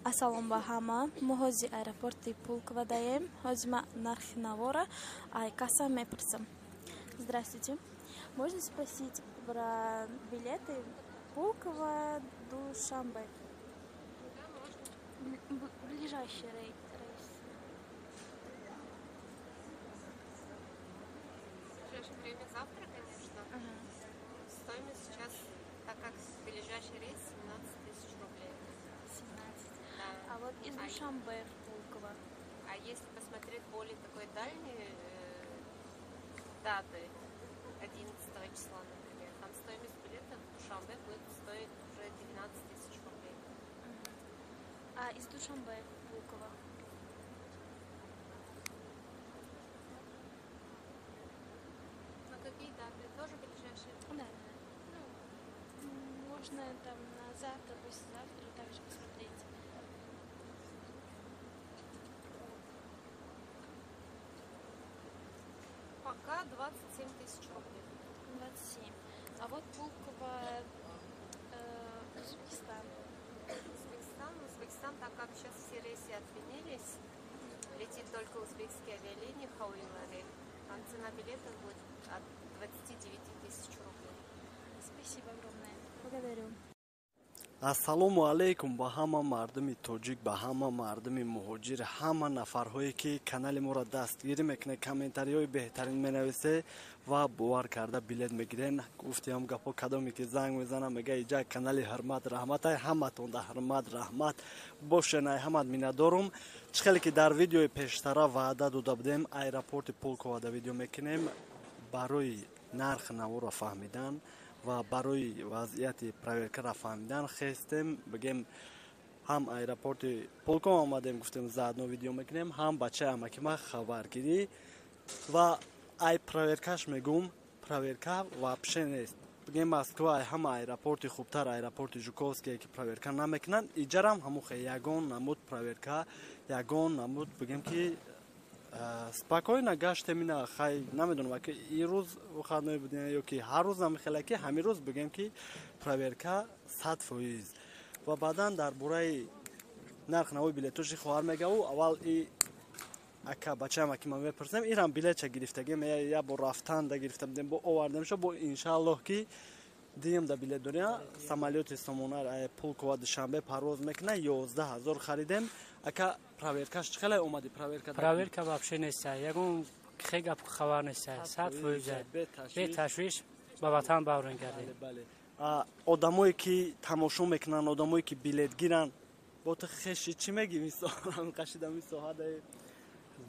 Ассалом ба ҳама. Мо ҳозир аэропорти Пулково даем. Ҳозир ман нархи навора ай касса мепурсам. Здравствуйте. Можно спросить про билеты Пулково, Душанбе? Да, можно. Ближайший рейс. В ближайшее время завтра, конечно. Стоимость сейчас, так как ближайший рейс, 17 тысяч рублей. 17. Да. А вот из Душанбе в Пулково? А если посмотреть более такой дальние даты, 11 числа, например, там стоимость билета в Душанбе будет стоить уже 12 тысяч рублей. А из Душанбе в Пулково? На какие даты? Тоже ближайшие? Да. Ну, можно там на завтра, послезавтра также посмотреть. Пока 27 тысяч рублей. 27. А вот Пулково, Узбекистан. Узбекистан. Узбекистан, так как сейчас все рейсы отменились, летит только узбекские авиалинии Хауилари. Там цена билета будет от 29 тысяч рублей. Спасибо огромное. Благодарю. Ассалому алайкум ба ҳама мардуми тоҷик, ба ҳама мардуми муҳоҷир, ҳама нафарҳое ки канали моро дастгирӣ мекунед, комментариҳои беҳтарин менависе ва бовар карда билет мегирен. Гуфтиам гапҳо, кадоме ки занг мезанам, мега иҷа канали Ҳурмат Раҳматай, ҳаматон да ҳурмат раҳмат бошен, ай ҳамат миннатдорум. Чӣ хеле ки дар видеои пештара ваъда дода будем, аэропорти Пулково да видео мекунем барои нарх наворо фаҳмидан ва барои вазъияти проверкаро фаҳмидан хестем, бигем, ҳам аэропорти Пулково омадем, гуфтем, заодно видео мекунем, ҳам бачаи амакима хабаргирӣ ва ай проверкаш мегум, проверка вообще нест. Бигем, Москва ай ҳама аэропорти хубтар аэропорти Жуковские ки проверка намекунанд, иҷарам ҳамухе ягон намуд проверка, ягон намуд, бигем ки спокойно гаштем. Ина хай, намедонам, ки ин рӯз выходной будем ё ки ҳар рӯз намехела, ки ҳамин рӯз, бигем ки проверка 100%. Ва баъдан дар бораи нарх навои билетоши хоҳар мегаву. Аввал и ака бачаам аки ман мепурсем, ирам билетча гирифтагем, я бо рафтан да гирифта будем, бо овардемшо, бо иншааллоҳ ки дием да билет дорем. Самолёти Сомона Пулково Душанбе парвоз мекунад, 11 000 харидем. Ака, проверкаш чӣ хеле омади, проверка? Проверка вообще нест, ягон хе гап хабар нест, 100%, беташвиш ба ватан баврен гардем. Бале, одамое ки тамошо мекунанд, одамое ки билет гиранд, бо ту хеши чӣ мегӣ, мисол қашидами соҳадаи?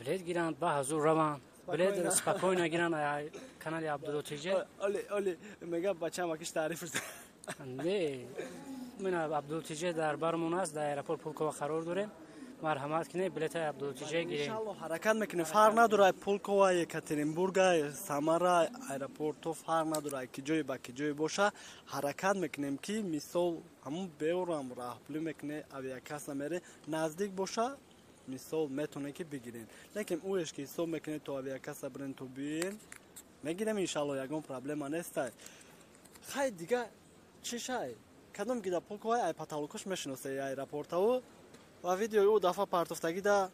Билет гиранд, ба ҳазур раванд, билет спокойно гиранд канали Абдуллотиҷе. Оли оли мега бачаам акиш таъриф. Не, мина Абдуллотиҷе дар бармон аст, дар аэропорт Пулково қарор дорем. Марҳамат кинед, билетаи Абдуллотиҷе гирем. Иншалло, ҳаракат мекунем. Фарқ надорад Пулково, Екатеринбурга, Самара аэропорто, фарқ надорад ки ҷое ба ки ҷое боша, ҳаракат мекунем ки мисол ҳамун беорам раҳпулӣ мекуне, авиакасса мере, наздик боша, мисол метавонем ки бигирем. Лекин ӯеш ки ҳисоб мекунед, то авиакасса бирен, то биёен, мегирем, иншалло, ягон проблема нестай. Хай, дига чӣ шай, кадом ки да Пулково ай потолокош мешиносе аэропортаву ва видеои ӯ дафъа партофтагида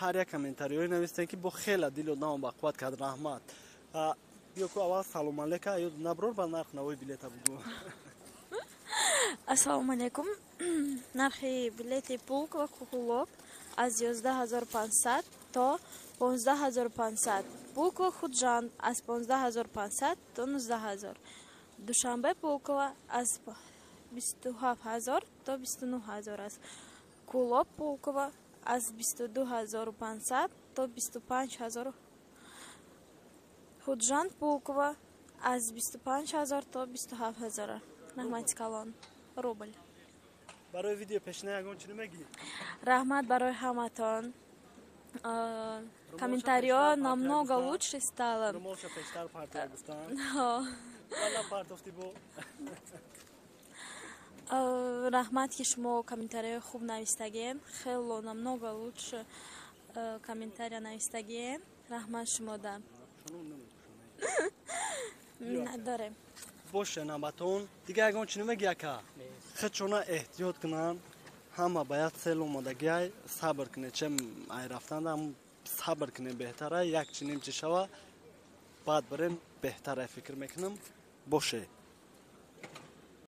ҳар як комментариҳое навистем ки бо хела дили одамон ба қувват кард, раҳмат. Биё ку, аввал салом алейка ёд наброр, ба нарх навои билета бугӯ. Ассалому алайкум. Нархи билети Пулково Кулоб аз 11 500 то 15 500. Пулково Худжанд аз 15 500 то 19 000. Душанбе Пулково аз 27 000 то 29 000 аст. Кулоб Пулково аз 22 500 то 25 000. Худжанд Пулково аз 25 000 то 27 000. Раҳмати калон. Рубль. Барои видео пешина ягон чӣ намегӣ? Раҳмат барои ҳаматон. Комментарио намного лучше стало. Румолша пештар партия гуфтан. Вала партофти бо. Раҳмат, ки шумо комментариҳои хуб навистагиен. Хело намного лучше комментария навистагиен. Раҳмат шумода. Дорем. Боше, наматон. Дига ягон чӣ намегӣ, ака? Худшона эҳтиёт кунанд. Ҳама ба як цел омадагиай. Сабр кунед, чем ай рафтанда сабр кунем беҳтара, як чи ним чи шава, баъд бирем беҳтара, фикр мекунам. Боше.